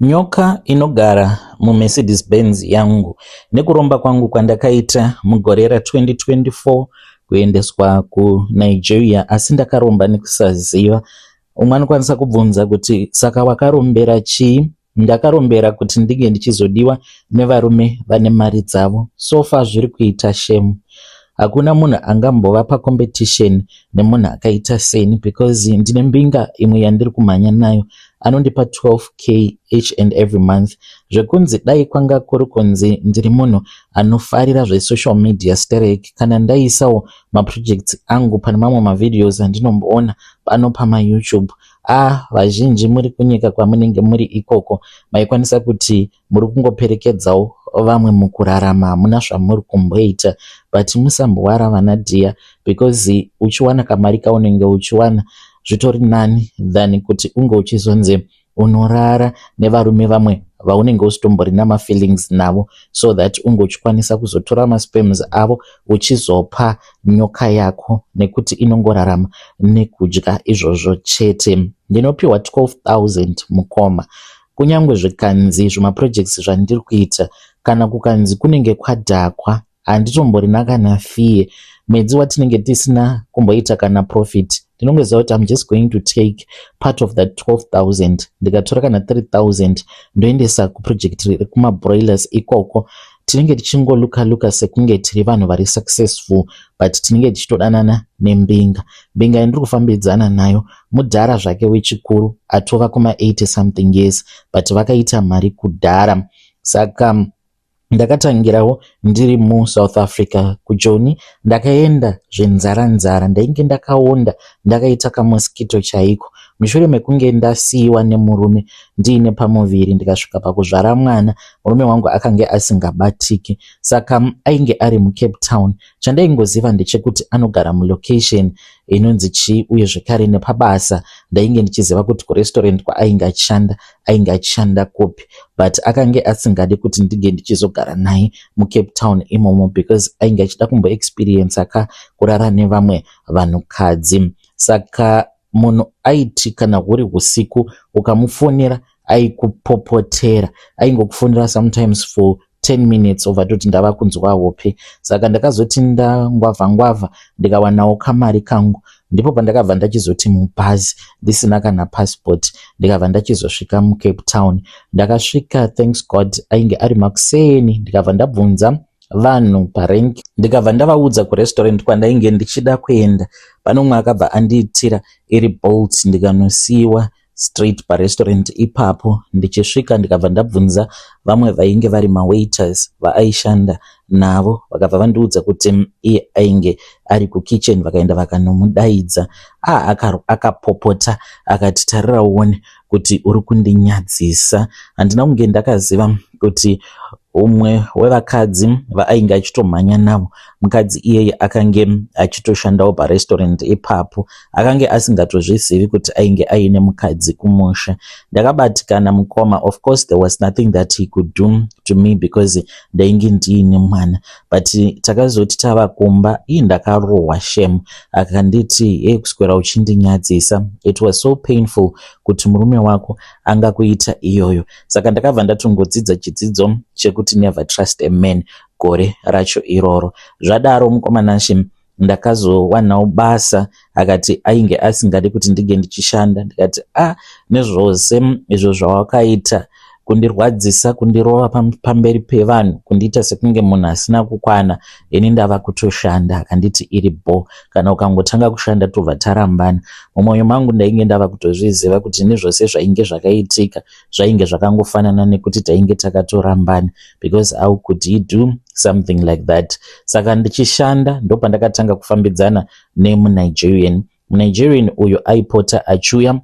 Nyoka inogara muMercedes Benz yangu. Nekuromba kwangu kwandakaita mugore ra2024 kuendeswa kuNigeria, asi ndakaromba nekusaziva. Umwe anokwanisa kubvunza kuti saka wakarombera chii? Ndakarombera kuti ndinge ndichizodiwa nevarume vane mari dzavo. So far zviri kuita shame. Hakuna munhu angambova pacompetition nemunhu akaita seni because ndine mbinga imwe yandiri kumhanya nayo, anondipa 12K each and every month. Zvekunzi dai kwanga kuri kunzi ndiri munhu anofarira zvesocial media sterek, kana ndaisawo maprojects angu pane mamwe mavideos andinomboona pano pamaYouTube, vazhinji muri kunyika kwamunenge muri ikoko maikwanisa kuti muri kungoperekedzawo vamwe mukurarama, hamuna zvamuri kumboita. But musambowara vana dhiya, because uchiwana kamari kaunenge uchiwana zvitori nani than kuti unge uchizonzi unorara nevarume vamwe vaunenge usitomborina mafeelings navo, so that unge uchikwanisa kuzotora masperms avo uchizopa nyoka yako, nekuti inongorarama nekudya izvozvo chete. Ndinopiwa 12,000, mukoma. Kunyange zvikanzi zvimaprojects zvandiri kuita, kana kukanzi kunenge kwadhakwa, handitomborina kana fear. Mwedzi watinenge tisina kumboita kana profit, ndinongoziva kuti I'm just going to take part of that 12,000. Ndikatora kana 3000, ndoendesa kuproject rekumabroilers ikoko. Tinenge tichingoluka luka sekunge tiri vanhu vari successful, but tinenge tichitodanana nembinga. Mbinga yandiri kufambidzana nayo mudhara zvake wechikuru, atova kuma80 something years, but vakaita mari kudhara. Saka ndakatangirawo ndiri muSouth Africa, kuJoni. Ndakaenda zvenzara nzara, ndainge ndakaonda, ndakaita kamosquito chaiko, mushure mekunge ndasiyiwa nemurume ndiine pamuviri. Ndikasvika pakuzvara mwana, murume wangu akange asingabatiki, saka ainge ari muCape Town. Chandaingoziva ndechekuti anogara mulocation inonzi chii, uye zvekare nepabasa ndainge ndichiziva kuti kurestaurant kwaainge achishanda, ainge achishanda kupi, but akange asingadi kuti ndinge ndichizogara naye muCape Town imomo, because ainge achida kumboexperiensa ka kurara nevamwe vanhukadzi. Saka munhu aiti kana huri usiku ukamufonera, aikupopotera, aingokufonera sometimes for 10 minutes, obva toti ndava kunzwa hope. Saka ndakazoti ndangwavha ngwavha, ndikawanawo kamari kangu, ndipo pandakabva ndachizoti mubhazi ndisina kana passport, ndikabva ndachizosvika muCape Town. Ndakasvika, thanks God, ainge ari makuseni. Ndikabva ndabvunza vanhu parank, ndikabva ndavaudza kurestaurant kwandainge ndichida kuenda. Pane umwe akabva andiitira iri Bolt, ndikanosiyiwa straight parestaurant ipapo. Ndichisvika, ndikabva ndabvunza vamwe vainge vari mawaiters vaaishanda navo, vakabva vandiudza kuti iye ainge ari kukitchen. Vakaenda vakanomudaidza. Akapopota akati, "Tarira uone kuti uri kundinyadzisa." Handina kunge ndakaziva kuti umwe wevakadzi vaainge achitomhanya navo, mukadzi iyeye akange achitoshandawo parestaurant ipapo. Akange asingatozvizivi kuti ainge aine mukadzi kumusha. Ndakabatikana, mukoma. Of course there was nothing that he could do to me because ndainge ndiine mwana, but takazoti tava kumba, ii, ndakarohwa shame. Akanditi, "Ye, kuswera uchindinyadzisa." It was so painful kuti murume wako angakuita iyoyo. Saka ndakabva ndatongodzidza chidzidzo chekuti never trust a man gore racho iroro. Zvadaro, mukoma Nashe, ndakazowanawo basa. Akati ainge asingadi kuti ndinge ndichishanda. Ndikati, "A, nezvose izvo zvawakaita, kundirwadzisa, kundirova pamberi pevanhu, kundiita sekunge munhu asina kukwana, ini ndava kutoshanda." Akanditi, "Iri bho, kana ukangotanga kushanda tobva tarambana." Mumwoyo mangu ndainge ndava kutozviziva kuti nezvose zvainge zvakaitika zvainge zvakangofanana nekuti tainge takatorambana, because how could he do something like that? Saka ndichishanda, ndopandakatanga kufambidzana nemuNigerian. MuNigerian uyu aipota achiuya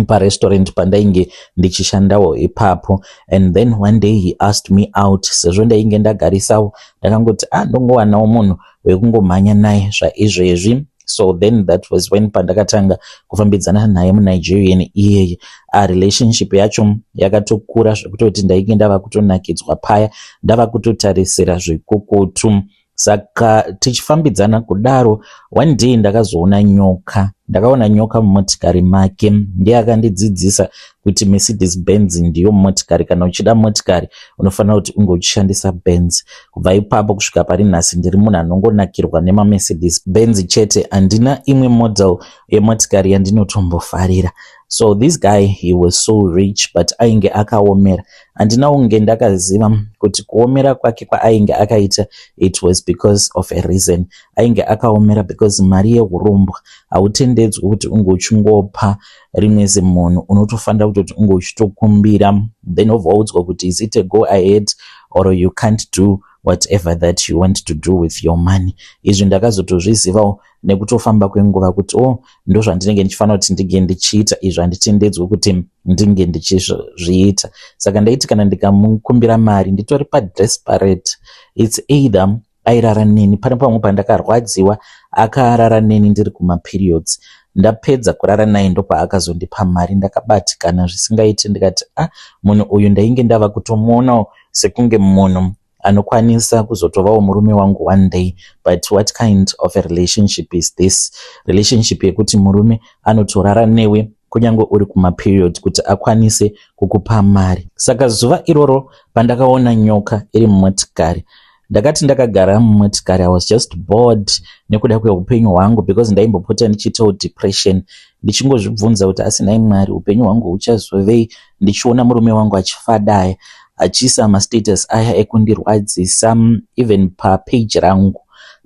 parestaurant pandainge ndichishandawo ipapo, and then one day he asked me out. Sezvo ndainge ndagarisawo, ndakangoti, "Ah, ndongowanawo munhu wekungomhanya naye zvaizvezvi." So then that was when pandakatanga kufambidzana naye muNigerian iyeye. Relationship yacho yakatokura zvekutoti ndainge ndava kutonakidzwa paya, ndava kutotarisira zvikukutu. Saka tichifambidzana kudaro, one day ndakazoona nyoka. Ndakaona nyoka mumotikari make. Ndiye akandidzidzisa kuti Mercedes Benz ndiyo motikari. Kana uchida motikari, unofanira kuti unge uchishandisa Benz. Kubva ipapo kusvika pari nhasi, ndiri munhu anongonakirwa nemaMercedes Benz chete. Handina imwe model yemotikari yandinotombofarira. So this guy, he was so rich, but ainge akaomera. Handina kunge ndakaziva kuti kuomera kwake kwaainge akaita, it was because of a reason. Ainge akaomera because mari yeurombwa hautendedzwi kuti unge uchingopa rimwe zimunhu. Unotofanira kutoti unge uchitokumbira, then wobva waudzwa kuti is it a go ahead or you can't do whatever that you want to do with your money. Izvi ndakazotozvizivawo nekutofamba kwenguva kuti o, oh, ndozvandinenge ndichifanira kuti ndinge ndichiita izvo, handitendedzwi kuti ndinge ndichizviita. Saka ndaiti kana ndikamukumbira mari, nditori padesperate, it's either airara neni. Pane pamwe pandakarwadziwa, akarara neni ndiri kumaperiods. Ndapedza kurara naye, ndopaakazondipa mari. Ndakabatikana zvisingaiti. Ndikati, "A ah, munhu uyu ndainge ndava kutomuonawo sekunge munhu anokwanisa kuzotovawo murume wangu one day, but what kind of a relationship is this?" Relationship yekuti murume anotorara newe kunyange uri kumaperiod kuti akwanise kukupa mari. Saka zuva iroro pandakaona nyoka iri mumotikari, ndakati ndakagara mumotikari, I was just bored nekuda kweupenyu hwangu, because ndaimbopota ndichiitawo depression, ndichingozvibvunza kuti, "Asi nhai Mwari, upenyu hwangu huchazovei ndichiona murume wangu achifadaya, achiisa mastatus aya ekundirwadzisa even papage rangu?"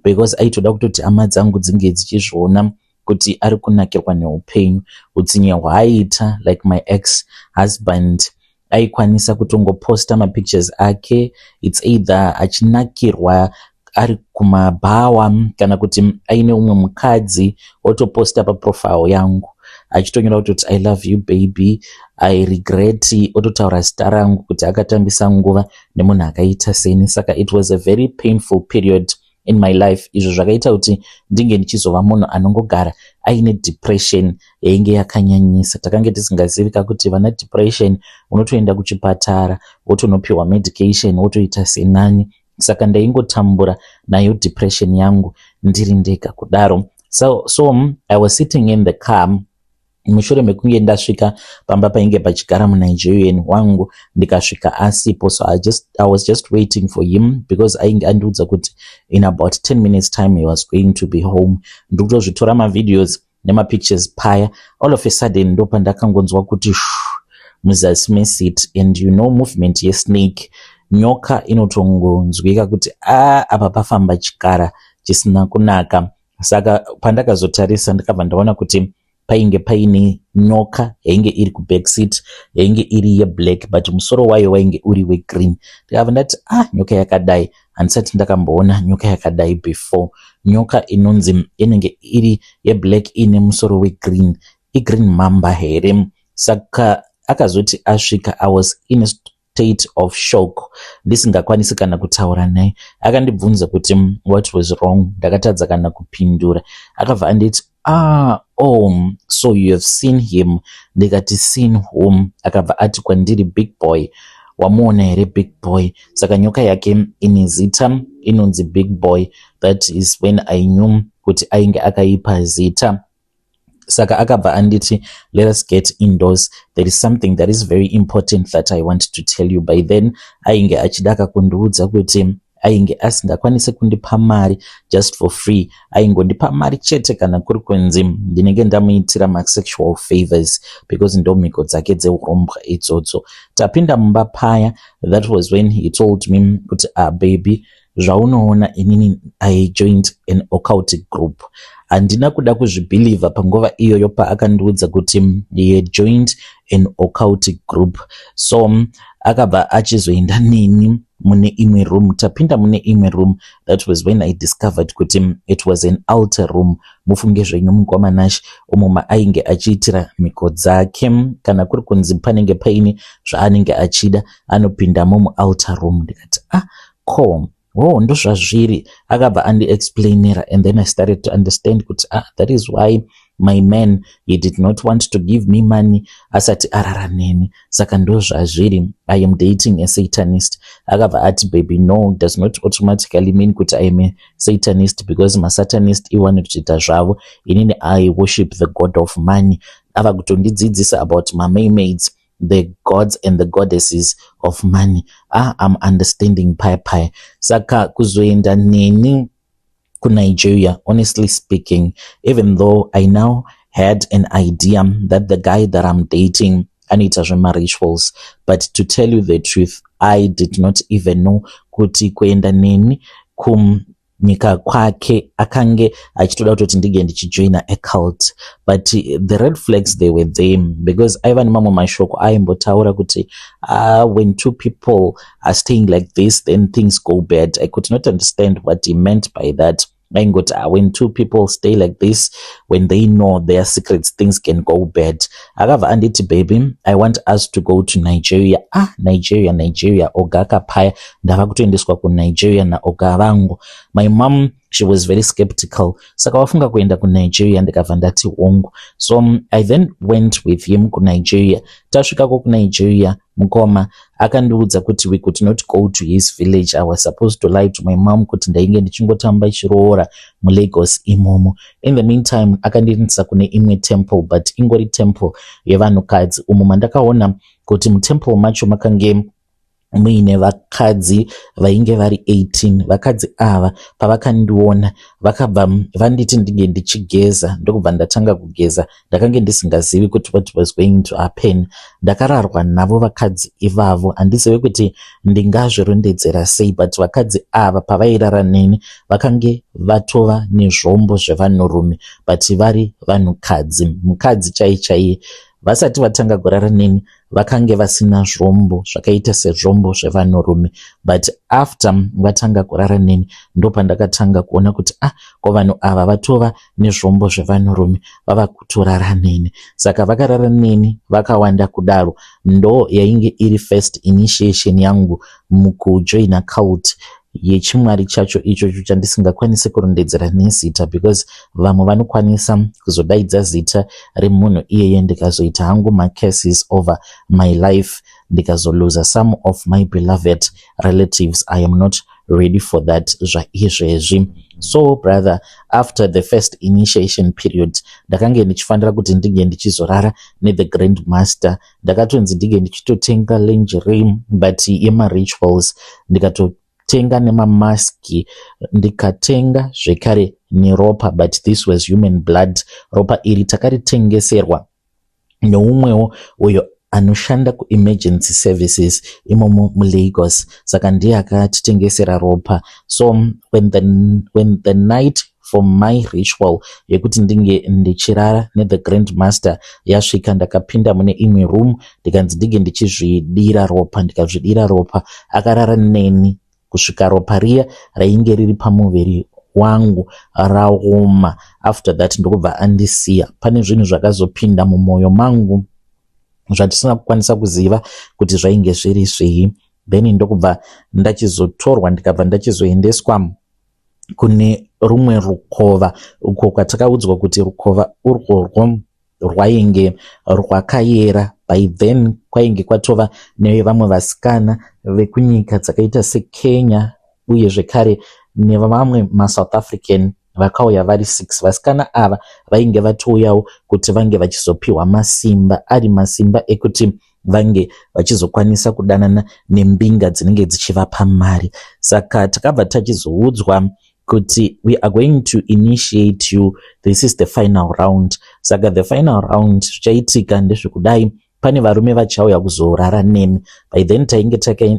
Because aitoda kutoti hama dzangu dzinge dzichizviona kuti ari kunakirwa neupenyu. Utsinye hwaaiita, like my ex husband aikwanisa kutongoposta mapictures ake, it's either achinakirwa ari kumabhawa kana kuti aine umwe mukadzi, otoposta paprofile yangu achitonyora kutoti, "I love you baby, I regret," ototaura zita rangu kuti akatambisa nguva nemunhu akaita seni. Saka it was a very painful period in my life. Izvo zvakaita kuti ndinge ndichizova munhu anongogara aine depression yainge yakanyanyisa. Takange tisingazivika kuti vana depression unotoenda kuchipatara, wotonopiwa medication, wotoita senani. Saka ndaingotambura nayo depression yangu ndiri ndega kudaro. So I was sitting in the car mushure mekunge ndasvika pamba painge pachigara muNigerian wangu, ndikasvika asipo. So I was just waiting for him because ainge andiudza kuti in about 10 minutes time he was going to be home. Ndiri kutozvitora mavideos nemapictures paya, all of a sudden ndopandakangonzwa kuti shu muzasi meseat. And you know movement yesnake, nyoka inotongonzwika kuti a apa pafamba chikara chisina kunaka. Saka pandakazotarisa, ndakabva ndaona kuti painge paine nyoka yainge iri kubackseat, yainge iri yeblack, but musoro wayo wainge uri wegreen. Ndikabva ndati, "Ah, nyoka yakadai handisati ndakamboona nyoka yakadai before." Nyoka inonzi inenge iri yeblack iine musoro wegreen, igreen mamba here? Saka akazoti asvika, I was in a state of shock, ndisingakwanisi kana kutaura naye. Akandibvunza kuti what was wrong. Ndakatadza kana kupindura. Akabva anditi, "Ah, oh, so you have seen him." Ndikati, "Seen whom?" Akabva ati kwandiri, "Big Boy, wamuona here Big Boy?" Saka nyoka yake ine zita, inonzi Big Boy. That is when I knew kuti ainge akaipa zita. Saka akabva anditi, "Let us get indoors. There is something that is very important that I want to tell you." By then ainge achida kundiudza kuti ainge asingakwanisi kundipa mari just for free. Aingondipa mari chete kana kuri kunzi ndinenge ndamuitira masexual favors, because ndo mhiko dzake dzeurombwa idzodzo. Tapinda mumba paya, that was when he told me kuti, "Ah baby, zvaunoona inini, I joined an occultic group." Handina kuda kuzvibhilivha panguva iyoyo paakandiudza kuti he had joined an occultic group. So akabva achizoenda neni mune imwe room. Tapinda mune imwe room, that was when I discovered kuti it was an altar room. Mufunge zvenyu, mukwamanashi, umo maainge achiitira mhiko dzake. Kana kuri kunzi panenge paine zvaanenge achida, anopindamo mualtar room. Ndikati, "Ah, ko oh, ndozvazviri." Akabva andiexplainera and then I started to understand kuti, ah, that is why My man, he did not want to give me money asati arara neni. Saka ndo zvazviri, I am dating a satanist." Akabva ati, "Baby, no, does not automatically mean kuti I am a satanist, because masatanist ivo vanotoita zvavo. Inini I worship the god of money." Ava kutondidzidzisa about mamermaids, the gods and the goddesses of money. Ah, I'm understanding pai pai. Saka kuzoenda neni kuNigeria, honestly speaking, even though I now had an idea that the guy that I'm dating anoita zvemarituals, but to tell you the truth, I did not even know kuti kuenda neni kunyika kwake akange achitoda kutoti ndinge ndichijoina a cult. But the red flags, they were there, because aiva nemamwe mashoko aimbotaura kuti when two people are staying like this, then things go bad. I could not understand what he meant by that. Aingoti when two people stay like this, when they know their secrets, things can go bad. Akabva anditi, "Baby, I want us to go to Nigeria." Ah, Nigeria, Nigeria, ogaka paya ndava kutoendeswa kuNigeria naoga vangu. My mom, she was very skeptical. "Saka wafunga kuenda kuNigeria?" Ndikabva ndati, "Hongu." So I then went with him kuNigeria. Tasvikako kuNigeria, mukoma, akandiudza kuti we could not go to his village. I was supposed to lie to my mom kuti ndainge ndichingotamba chiroora muLagos imomo. In the meantime, akandiendesa kune imwe temple, but ingori temple yevanhukadzi, umo mandakaona kuti mutemple macho makange muine vakadzi vainge vari 18. Vakadzi ava pavakandiona, vakabva vanditi ndinge ndichigeza, ndokubva ndatanga kugeza. Ndakange ndisingazivi kuti what was going to happen. Ndakararwa navo vakadzi ivavo. Handizivi kuti ndingazvirondedzera sei, but vakadzi ava pavairara neni, vakange vatova nezvombo zvevanhurume, but vari vanhukadzi, mukadzi chai chaiye. Vasati vatanga kurara neni, vakange vasina zvombo zvakaita sezvombo zvevanhurume, but after vatanga kurara neni, ndopandakatanga kuona kuti, ah, ko vanhu ava vatova nezvombo zvevanhurume, vava kutorara neni. Saka vakarara neni vakawanda kudaro. Ndo yainge iri first initiation yangu mukujoina cult yechimwari chacho ichocho chandisingakwanisi kurondedzera nezita, because vamwe vanokwanisa kuzodaidza zita remunhu iyeye, ndikazoita hangu macases over my life, ndikazoluza some of my beloved relatives. I am not ready for that zvaizvezvi. So brother, after the first initiation period, ndakange ndichifanira kuti ndinge ndichizorara nethe grand master. Ndakatonzi ndinge ndichitotenga lingerie, but yemarituals. Ndikatotenga nemamaski, ndikatenga zvekare neropa, but this was human blood. Ropa iri takaritengeserwa neumwewo uyo anoshanda kuemergency services imomo muLagos. Saka ndiye akatitengesera ropa. So when the night for my ritual yekuti ndinge ndichirara nethe grand master yasvika, ndakapinda mune imwe room, ndikanzi ndinge ndichizvidira ropa. Ndikazvidira ropa, akarara neni kusvika ropa riya rainge riri pamuviri wangu raoma. After that, ndokubva andisiya. Pane zvinhu zvakazopinda mumwoyo mangu zvatisina kukwanisa kuziva kuti zvainge zviri zvei. Then ndokubva ndachizotorwa, ndikabva ndachizoendeswa kune rumwe rukova, uko kwatakaudzwa kuti rukova urworwo rwainge rwakayera. By then kwainge kwatova nevamwe vasikana vekunyika dzakaita seKenya, uye zvekare nevamwe maSouth African vakauya vari 6. Vasikana ava vainge vatouyawo kuti vange vachizopiwa masimba, ari masimba ekuti vange vachizokwanisa kudanana nembinga dzinenge dzichivapa mari. Saka takabva tachizoudzwa kuti, "We are going to initiate you. This is the final round." Saka the final round, zvichaitika ndezvekudai: pane varume vachauya kuzorara nemi. By then tainge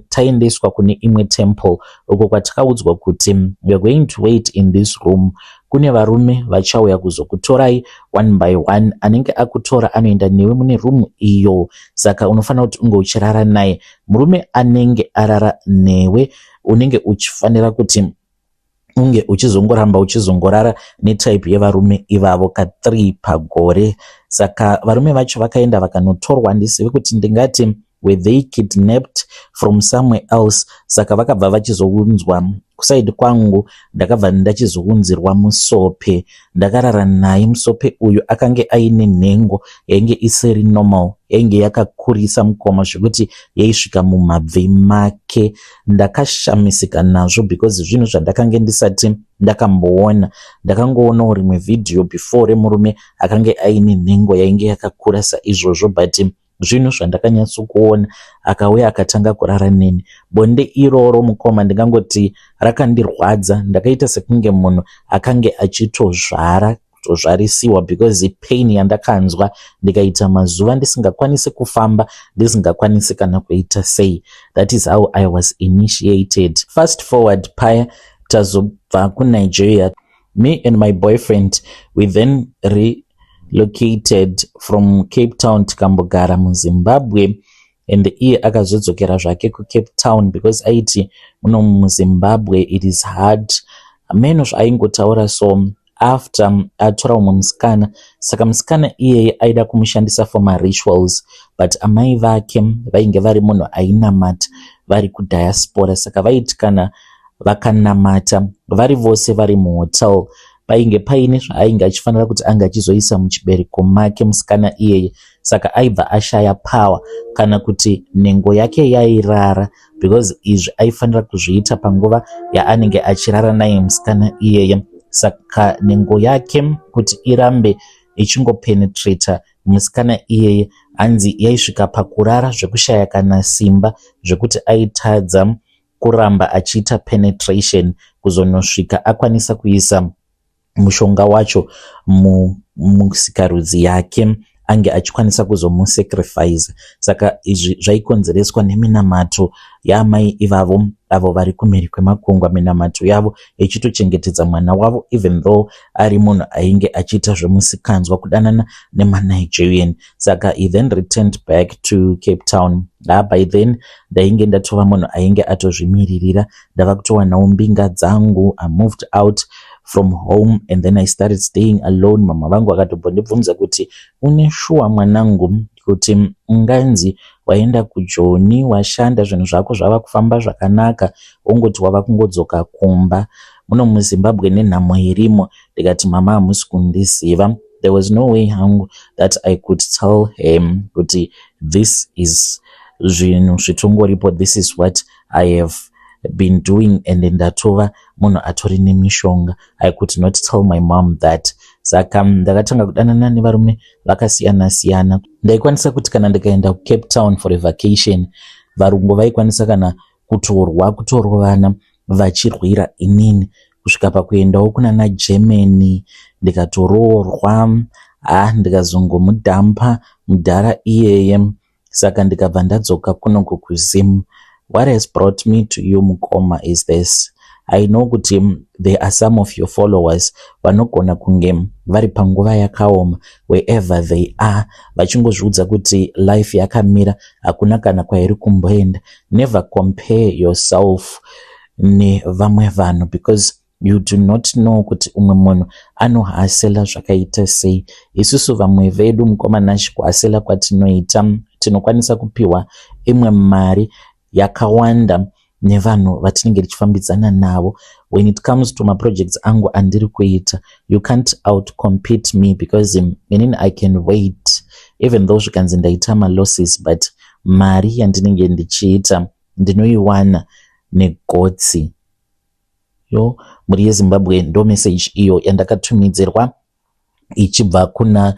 taendeswa kune imwe temple, uko kwatakaudzwa kuti, "We are going to wait in this room. Kune varume vachauya kuzokutorai one by one. Anenge akutora anoenda newe mune rumu iyo. Saka unofanira kuti unge uchirara naye. Murume anenge arara newe, unenge uchifanira kuti unge uchizongoramba uchizongorara netype yevarume ivavo ka3 pagore." Saka varume vacho vakaenda vakanotorwa. Handizivi kuti ndingati Were they kidnapped from somewhere else? Saka vakabva vachizounzwa kuside kwangu. Ndakabva ndachizounzirwa musope. Ndakarara naye musope uyu. Akange aine nhengo yainge isiri normal, yainge yakakurisa, mukoma, zvekuti yaisvika mumabvi make. Ndakashamisika nazvo because zvinhu zvandakange ndisati ndakamboona. Ndakangoonawo rimwe vhidhiyo before remurume akange aine nhengo yainge yakakura saizvozvo, but zvinhu zvandakanyatsokuona. Akauya akatanga kurara neni. Bonde iroro, mukoma, ndingangoti rakandirwadza. Ndakaita sekunge munhu akange achitozvara, kutozvarisiwa, because pain yandakanzwa, ndikaita mazuva ndisingakwanisi kufamba, ndisingakwanisi kana kuita sei. That is how I was initiated. Fast forward, paya tazobva kuNigeria, me and my boyfriend, we then relocated from Cape Town, tikambogara muZimbabwe, and iye akazodzokera zvake kuCape Town because aiti muno muZimbabwe it is hard, meno zvaaingotaura. So after atora umwe musikana, saka musikana iyeye aida kumushandisa for marituals, but amai vake vainge vari munhu ainamata, vari kudiaspora, saka vaiti kana vakanamata vari vose vari muhotel, painge paine zvaainge achifanira kuti ange achizoisa muchibereko make musikana iyeye. Saka aibva ashaya power kana kuti nhengo yake yairara, because izvi aifanira kuzviita panguva yaanenge achirara naye musikana iyeye. Saka nhengo yake kuti irambe ichingopenetrata musikana iyeye, hanzi yaisvika pakurara zvekushaya kana simba, zvekuti aitadza kuramba achiita penetration kuzonosvika akwanisa kuisa mushonga wacho musikarudzi yake, ange achikwanisa kuzomusacrifice. Saka izvi zvaikonzereswa neminamato yaamai ivavo, avo vari kumhiri kwemakungwa, minamato yavo ichitochengetedza mwana wavo, even though ari munhu ainge achiita zvemusikanzwa, kudanana nemaNigerian. Saka he then returned back to Cape Town. Ha, by then ndainge ndatova munhu ainge atozvimiririra, ndava kutowanawo mbinga dzangu. I moved out from home and then I started staying alone. Mama vangu vakatombondibvunza kuti, "Une shuwa, mwanangu, kuti unganzi waenda kuJoni, washanda, zvinhu zvako zvava kufamba zvakanaka, wongoti wava kungodzoka kumba muno muZimbabwe nenhamo irimo?" Ndikati, "Mama, hamusi kundiziva." There was no way hangu that I could tell him kuti this is zvinhu zvitongoripo, this is what I have been doing and ndatova munhu atori nemishonga. I could not tell my mom that. Saka ndakatanga kudanana nevarume vakasiyana siyana. Ndaikwanisa kuti kana ndikaenda kuCape Town for a vacation, varungu vaikwanisa kana kutorwa, kutorovana vachirwira inini, kusvika pakuendawo kunana Germany, ndikatoroorwa. Ha, ndikazongomudhampa mudhara iyeye. Saka ndikabva ndadzoka kunoku kuZim. What has brought me to you, mukoma, is this: I know kuti there are some of your followers vanogona kunge vari panguva yakaoma wherever they are, vachingozviudza kuti life yakamira, hakuna kana kwairi kumboenda. Never compare yourself nevamwe vanhu because you do not know kuti umwe munhu anohustler zvakaita sei. Isusu vamwe vedu, mukoma Nashi, kuhustler kwatinoita, tinokwanisa kupiwa imwe mari yakawanda nevanhu vatinenge tichifambidzana navo. When it comes to maprojects angu andiri kuita, you can't outcompete me because inini I can wait, even though zvikanzi ndaita malosses, but mari yandinenge ndichiita ndinoiwana negotsi. Yo, mhuri yeZimbabwe, ndo message iyo yandakatumidzirwa ichibva kuna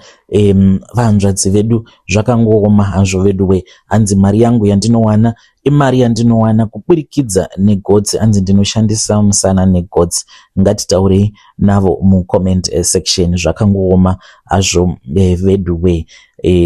vanzvadzi vedu. Zvakangooma hazvo vedu we. Hanzi mari yangu yandinowana imari yandinowana kuburikidza negotsi. Hanzi ndinoshandisa musana negotsi. Ngatitaurei navo mucomment section. Zvakangooma hazvo vedu we.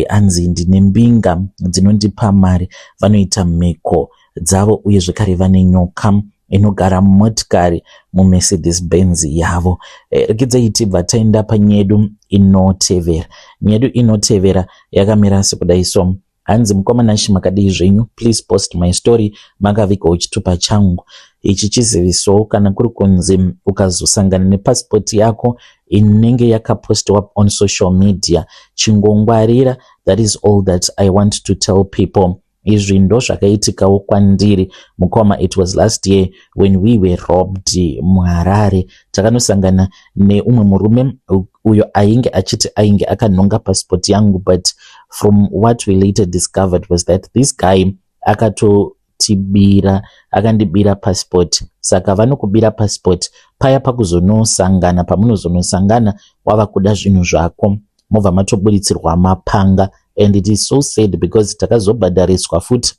Hanzi ndine mbinga dzinondipa mari, vanoita mhiko dzavo, uye zvekare vane nyoka inogara mumotikari, muMercedes Benz yavo. Rekidzai tibva taenda panyedu inotevera. Nyedu inotevera yakamira sekudai. So hanzi, "Mukoma Nashi, makadii zvenyu? Please post my story, makavigawo chitupa changu." Ichi chiziviso, kana kuri kunzi ukazosangana nepasipoti yako inenge yakapostiwa on social media, chingongwarira. That is all that I want to tell people. Izvi ndo zvakaitikawo kwandiri, mukoma. It was last year when we were robbed muHarare. Takanosangana neumwe murume uyo ainge achiti ainge akanhonga passport yangu, but from what we later discovered was that this guy akatotibira, akandibira passport. Saka vanokubira passport paya, pakuzonosangana, pamunozonosangana wava kuda zvinhu zvako, mobva matoburitsirwa mapanga. And it is so sad because takazobhadhariswa futi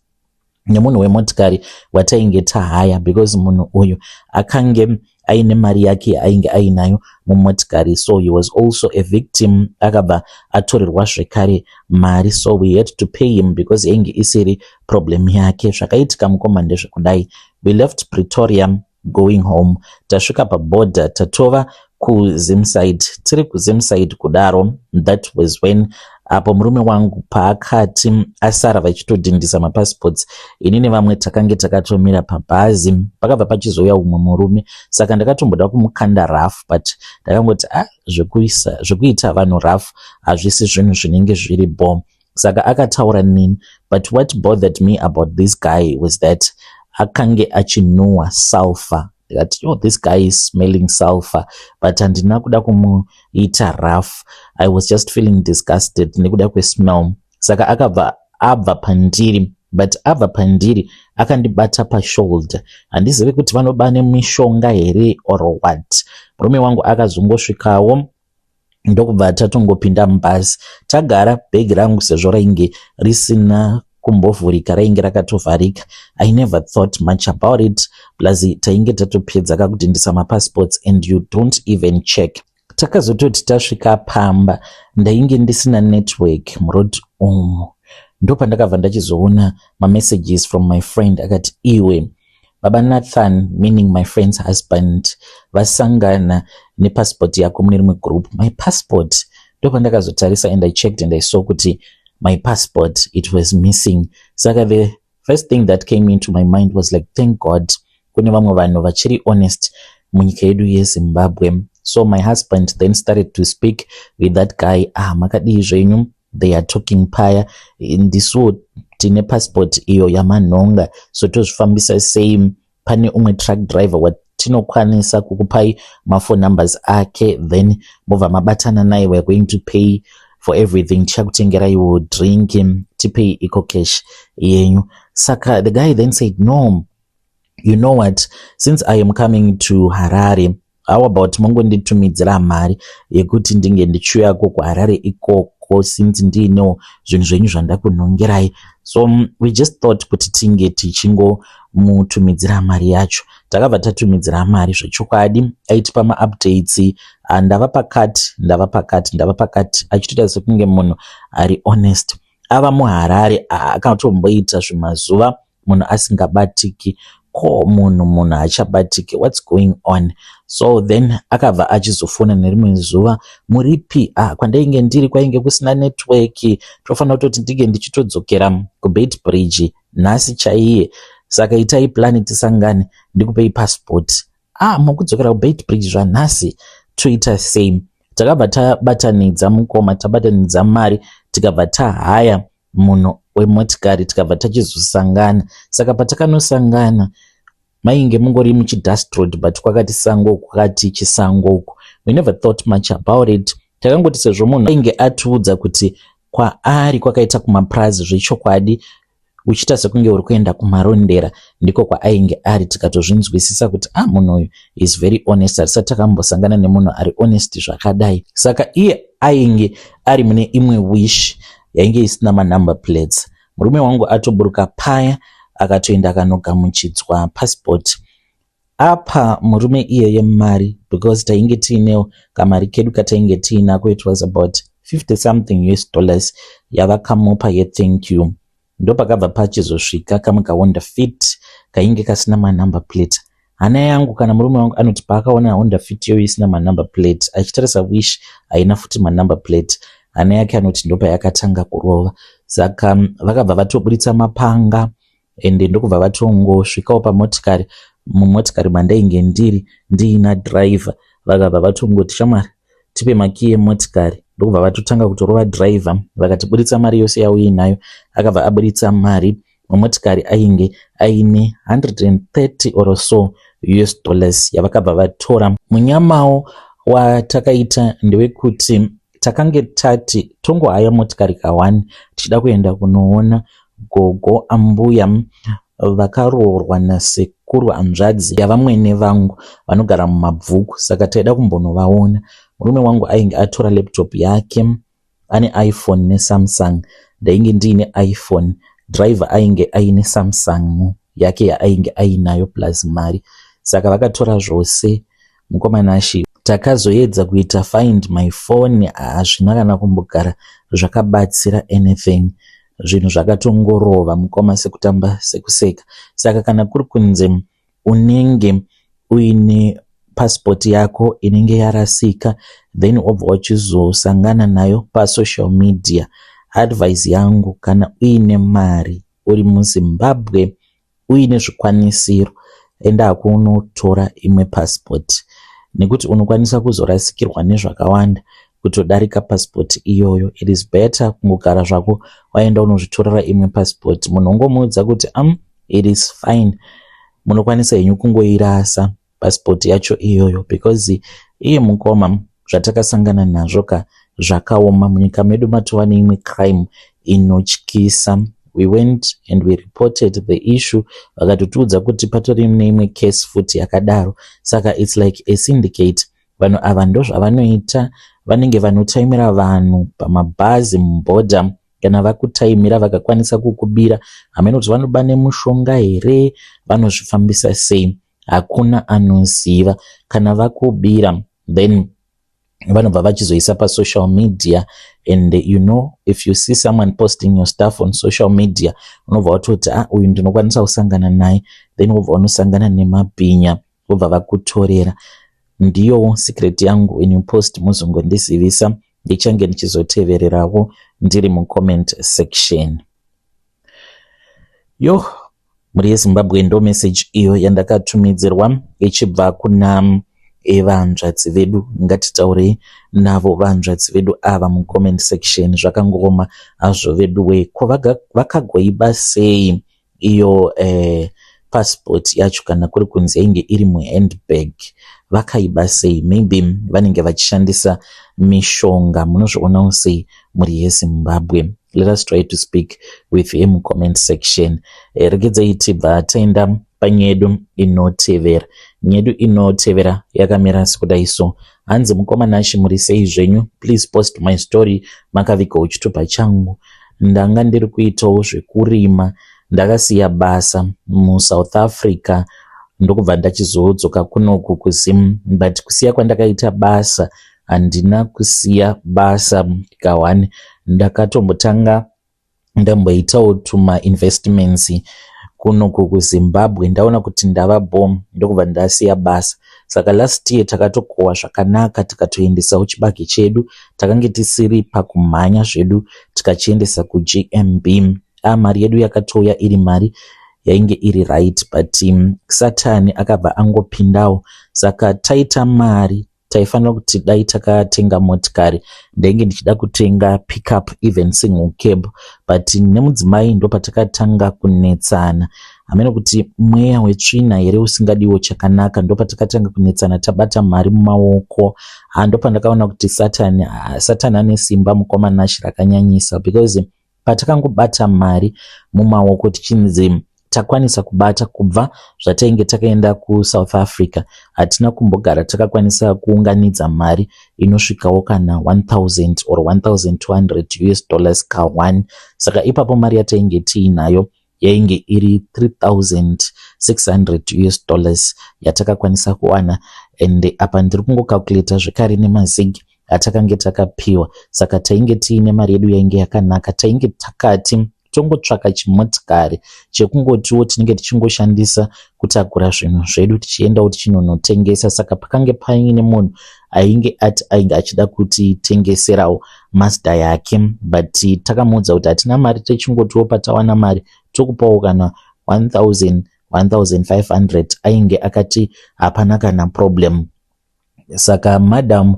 nemunhu wemotikari watainge tahaya, because munhu uyu akange aine mari yake yaainge ainayo mumotikari, so he was also a victim. Akabva atorerwa zvekare mari, so we had to pay him because yainge isiri problem yake. Zvakaitika, mukoma, ndezvekudai. We left Pretoria going home. Tasvika pabhodha, tatova kuZimside, tiri kuZimside kudaro, that was when apo murume wangu paakati asara vachitodhindisa mapassports. Ini nevamwe takange takatomira pabhazi. Pakabva pachizouya umwe murume, saka ndakatomboda kumukanda rough, but ndakangoti, "A ah, zvekuita vanhu rough hazvisi zvinhu zvinenge zviri bo." Saka akataura nini, but what bothered me about this guy was that akange achinhuhwa sulfur. Ndikati, "Oh, this guy is smelling sulfur," but handina kuda kumuita rough. I was just feeling disgusted nekuda kwesmell. Saka akabva abva pandiri, but abva pandiri akandibata pashoulder. Handizivi kuti vanoba nemishonga here or what. Murume wangu akazongosvikawo, ndokubva tatongopinda mubhazi, tagara. Bhegi rangu, sezvo rainge risina kumbovhurika, rainge rakatovharika, I never thought much about it. Plus tainge tatopedza kakudhindisa mapassports and you don't even check. Takazototi tasvika pamba, ndainge ndisina network muroad umu. Ndopandakabva ndachizoona mamessages from my friend. Akati, "Iwe, Baba Nathan," meaning my friend's husband, "vasangana nepassport yako mune rimwe group." My passport! Ndopandakazotarisa and I checked and I saw kuti my passport, it was missing. Saka the first thing that came into my mind was like, thank God kune vamwe vanhu vachiri honest munyika yedu yeZimbabwe. So my husband then started to speak with that guy. "Ah, makadii zvenyu?" They are talking paya. "Ndisuwo tine passport iyo yamanhonga, so tozvifambisa sei? Pane umwe truck driver watinokwanisa kukupai maphone numbers ake, then mobva mabatana naye. We are going to pay for everything. Tichakutengeraiwo drink, tipei EcoCash yenyu." Saka the guy then said, "No, you know what, since I am coming to Harare, how about mongonditumidzira mari yekuti ndinge ndichiuyako kuHarare ikoko, since ndiinewo zvinhu zvenyu zvandakunhongerai?" So we just thought kuti tinge tichingomutumidzira mari yacho. Takabva tatumidzira mari zvechokwadi. Aitipa maupdates, "Ndava pakati, ndava pakati, ndava pakati," achitoita sekunge munhu ari honest. Ava muHarare, akatomboita zvimazuva munhu asingabatiki. Ko munhu haachabatiki, what's going on? So then akabva achizofona nerimwe zuva, "Muripi?" "Ah, kwandainge ndiri kwainge kusina network. Tofanira kutoti ndinge ndichitodzokera kuBeitbridge nhasi chaiye, saka itai plan tisangane, ndikupei passport." "Ah, mukudzokera kuBeitbridge zvanhasi? Toita sei?" Takabva tabatanidza, mukoma, tabatanidza mari, tikabva tahaya munhu wemotikari, tikabva tachizosangana. Saka patakanosangana, mainge mungori muchidust road, but kwakati sango, kwakati chisango uku. We never thought much about it. Takangoti sezvo munhu ainge atiudza kuti kwaari kwakaita kumapurazi zvechokwadi, uchiita sekunge uri kuenda kuMarondera, ndiko kwaainge ari, tikatozvinzwisisa kuti, ah, munhu uyu is very honest. Hatisati takambosangana nemunhu ari honest zvakadai. Saka iye ainge ari mune imwe Wish yainge isina manumber plates. Murume wangu atoburuka paya, akatoenda akanogamuchidzwa passport. Apa murume iyeye mari, because tainge tiinewo kamari kedu katainge tiinako, it was about 50 something US dollars yavakamupa yethank you. Ndopakabva pachizosvika kamwe kaHonda Fit kainge kasina manumber plate. Hana yangu, kana murume wangu anoti paakaona Honda Fit iyoyo isina manumber plate, achitarisa Wish haina futi manumber plate, hana yake anoti ndopayakatanga kurova. Saka vakabva vatoburitsa mapanga ende ndokubva vatongosvikawo pamotikari, mumotikari mandainge ndiri ndiina dhiraivha. Vakabva vatongoti, "Shamwari, tipe makiyi emotikari." Ndokubva vatotanga kutorova dhiraivha. Vakati, "Buritsa mari yose yauinayo." Akabva aburitsa mari. Mumotikari ainge aine 130 or so US dollars yavakabva vatora. Munyamawo watakaita ndewekuti takange tati tongohaya motikari ka1 tichida kuenda kunoona gogo ambuya vakaroorwa nasekuru hanzvadzi yavamwene vangu vanogara muMabvuku, saka taida kumbonovaona. Murume wangu ainge atora laptop yake, ane iPhone neSamsung. Ndainge ndiine iPhone, driver ainge aine Samsung yake yaainge ainayo plus mari, saka vakatora zvose. Mukomanashi, takazoedza kuita find my phone, hazvina kana kumbogara zvakabatsira anything. Zvinhu zvakatongorova, mukoma, sekutamba sekuseka. Saka kana kuri kunze unenge uine pasipoti yako inenge yarasika, then wobva wachizosangana nayo pasocial media, advice yangu, kana uine mari, uri muZimbabwe, uine zvikwanisiro, enda hako unotora imwe pasipoti, nekuti unokwanisa kuzorasikirwa nezvakawanda kutodarika pasipoti iyoyo. It is better kungogara zvako waenda unozvitorera imwe pasipoti. Munhu ungomuudza kuti it is fine, munokwanisa henyu kungoirasa pasipoti yacho iyoyo, because iye mukoma, zvatakasangana nazvo ka zvakaoma. Munyika medu matova neimwe crime inotyisa. We went and we reported the issue, vakatotiudza kuti patori neimwe case futi yakadaro. Saka it's like a syndicate. Vanhu ava ndozvavanoita, vanenge vanotaimira vanhu pamabhazi, mubhodha. Kana vakutaimira, vakakwanisa kukubira, hameno kuti vanoba nemushonga here, vanozvifambisa sei, hakuna anoziva. Kana vakubira, then vanobva vachizoisa pasocial media, and if you see someone posting your stuff on social media, unobva watoti, "Ah, uyu ndinokwanisa kusangana naye." Then wobva unosangana nemabhinya, vobva vakutorera. Ndiyo secret yangu. When you post, muzongondizivisa, ndichange ndichizotevererawo ndiri mucomment section. Yo, mhuri yeZimbabwe, ndo message iyo yandakatumidzirwa ichibva kuna vanzvadzi vedu. Ngatitaurei navo vanzvadzi vedu ava mucomment section. Zvakangooma hazvo vedu we. Ko vakagoiba sei iyo passport yacho kana kuri kunzi yainge iri muhandbag? Vakaiba sei? Maybe vanenge vachishandisa mishonga. Munozvionawo sei, mhuri yeZimbabwe? Let us try to speak with him comment section. Regedzai tibva taenda panyedu inotevera. Nyedu inotevera yakamira sekudai so. Hanzi, "Mukoma Nashi, muri sei zvenyu? Please post my story, makavigawo chitupa changu. Ndanga ndiri kuitawo zvekurima. Ndakasiya basa muSouth Africa, ndokubva ndachizodzoka kunoku kuZim, but kusiya kwandakaita basa, handina kusiya basa ka1. Ndakatombotanga ndamboitawo tumainvestments kunoku kuZimbabwe. Ndaona kuti ndava bom, ndokubva ndasiya basa. Saka last year takatokohwa zvakanaka, tikatoendesawo chibage chedu. Takange tisiri pakumhanya zvedu, tikachiendesa kuGMB. A, mari yedu yakatouya iri mari yainge iri right, but Satani akabva angopindawo. Saka taita mari, taifanira kuti dai takatenga motikari. Ndainge ndichida kutenga pickup, even single cab, but nemudzimai ndopatakatanga kunetsana. Hameno kuti mweya wetsvina here usingadiwo chakanaka. Ndopatakatanga kunetsana tabata mari mumaoko. Ndopandakaona kuti Satani, Satani ane simba, mukoma Nashi, rakanyanyisa, because patakangobata mari mumaoko, tichinzi takwanisa kubata, kubva zvatainge takaenda kuSouth Africa hatina kumbogara takakwanisa kuunganidza mari inosvikawo kana 1000 or 1200 US dollars ka1. Saka ipapo mari yatainge tiinayo yainge iri 3600 US dollars yatakakwanisa kuwana, and apa ndiri kungocalculata zvekare nemazigi atakange takapiwa. Saka tainge tiine mari yedu yainge yakanaka. Tainge takati tongotsvaka chimotikari chekungotiwo tinenge tichingoshandisa kutakura zvinhu zvedu, tichiendawo tichinonotengesa. Saka pakange paine munhu ainge ati ainge achida kutitengeserawo Mazda yake, but takamuudza kuti hatina mari, techingotiwo patawana mari tokupawo kana 1000 1500. Ainge akati hapana kana problem. Saka madam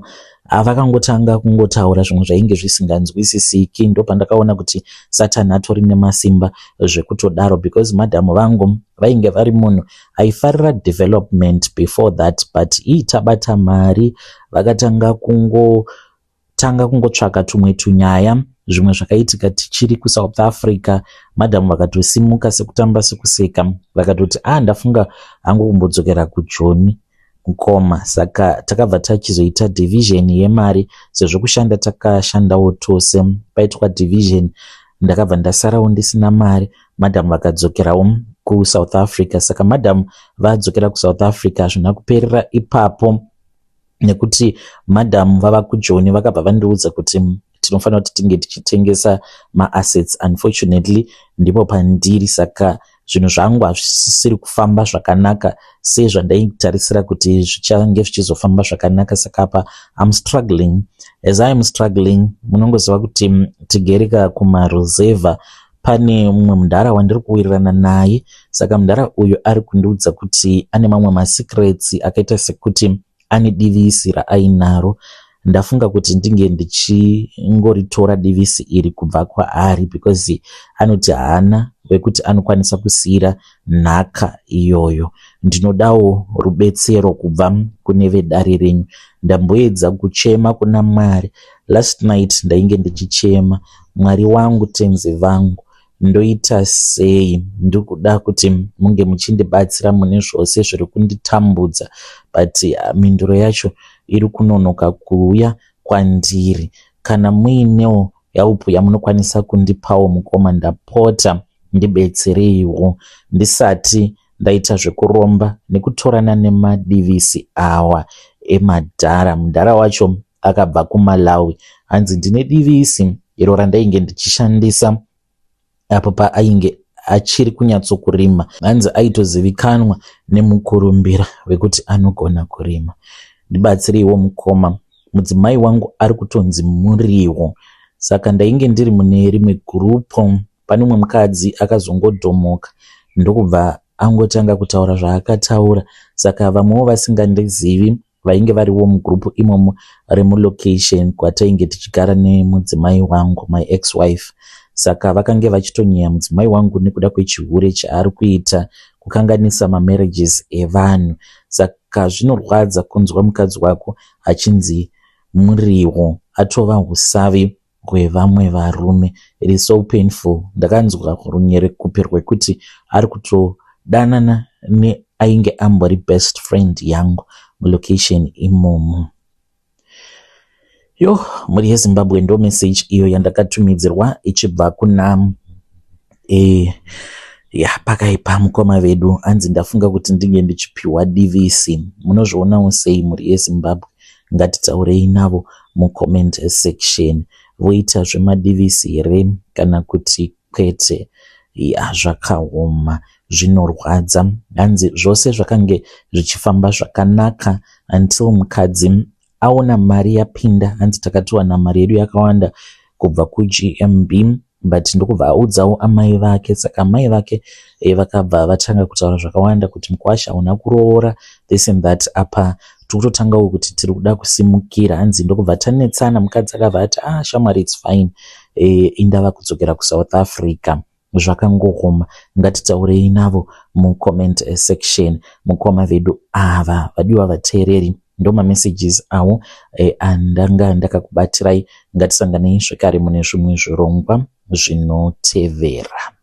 Vakangotanga kungotaura zvimwe zvainge zvisinganzwisisiki. Ndopandakaona kuti Satani atori nemasimba zvekutodaro, because madhamu vangu vainge vari munhu aifarira development before that, but ii tabata mari, vakatanga kungotanga kungotsvaka tumwe tunyaya. Zvimwe zvakaitika tichiri kuSouth Africa, madhamu vakatosimuka sekutamba sekuseka, vakatoti, "A ah, ndafunga hangu kumbodzokera kuJoni, mukoma." Saka takabva tachizoita division yemari, sezvo kushanda takashandawo tose. Paitwa division, ndakabva ndasarawo ndisina mari. Madhamu vakadzokerawo kuSouth Africa. Saka madhamu vadzokera kuSouth Africa, hazvina kuperera ipapo, nekuti madhamu vava kuJoni vakabva vandiudza kuti tinofanira kuti tinge tichitengesa maassets. Unfortunately, ndipo pandiri, saka zvinhu zvangu hazvisisiri kufamba zvakanaka sezvandaitarisira kuti zvichange zvichizofamba zvakanaka. Saka apa I'm struggling. As I am struggling, munongoziva kuti tigereka kumaruzevha pane mumwe mudhara wandiri kuwirirana naye. Saka mudhara uyu ari kundiudza kuti ane mamwe masecrets, akaita sekuti ane divisi raainaro. Ndafunga kuti ndinge ndichingoritora divisi iri kubva kwaari, because anoti haana wekuti anokwanisa kusiyira nhaka iyoyo. Ndinodawo rubetsero kubva kune vedare renyu. Ndamboedza kuchema kuna Mwari. Last night ndainge ndichichema, "Mwari wangu, Tenzi vangu, ndoita sei? Ndikuda kuti munge muchindibatsira mune zvose zviri kunditambudza, but mhinduro yacho iri kunonoka kuuya kwandiri. Kana muinewo help yamunokwanisa kundipawo, mukoma, ndapota ndibetsereiwo ndisati ndaita zvekuromba nekutorana nemadivisi awa emadhara." Mudhara wacho akabva kuMalawi. Hanzi, "Ndine divisi iro randainge ndichishandisa apo paainge achiri kunyatsokurima." Hanzi aitozivikanwa nemukurumbira wekuti anogona kurima. "Ndibatsireiwo, mukoma. Mudzimai wangu ari kutonzi muriwo." Saka ndainge ndiri mune rimwe gurupu, pane umwe mukadzi akazongodhomoka, ndokubva angotanga kutaura zvaakataura. Saka vamwewo vasingandizivi vainge variwo mugurupu imomo remulocation kwatainge tichigara nemudzimai wangu, my ex wife, saka vakange vachitonyeya mudzimai wangu nekuda kwechihure chaari kuita, kukanganisa mamarriages evanhu. Saka zvinorwadza kunzwa mukadzi wako achinzi muriwo, atova usavi hwevamwe varume. It is so painful. Ndakanzwa runyerekupe rwekuti ari kutodanana neainge ambori best friend yangu mulocation imomo. Yo, mhuri yeZimbabwe, ndo message iyo yandakatumidzirwa ichibva kuna ya pakaipa mukoma vedu. Hanzi, "Ndafunga kuti ndinge ndichipiwa divisi." Munozvionawo sei, mhuri yeZimbabwe? Ngatitaurei navo mucomment section. Voita zvemadivisi here kana kuti kwete? Ya, zvakaoma, zvinorwadza. Hanzi zvose zvakange zvichifamba zvakanaka until mukadzi aona mari yapinda. Hanzi, "Takatowana mari yedu yakawanda kubva kuGMB," but ndokubva audzawo amai vake. Saka amai vake vakabva vatanga kutaura zvakawanda kuti mukwasha hauna kuroora, this and that. Apa tikutotangawo kuti tiri kuda kusimukira. Hanzi ndokubva tanetsana. Mukadzi akabva ati, "Ah, shamwari, it's fine, indava kudzokera kuSouth Africa." Zvakangooma. Ngatitaurei navo mucomment section, mukoma vedu ava. Vadiwa vateereri, ndo mamessages awo andanga ndakakubatirai. Ngatisanganei zvekare mune zvimwe zvirongwa zvinotevera.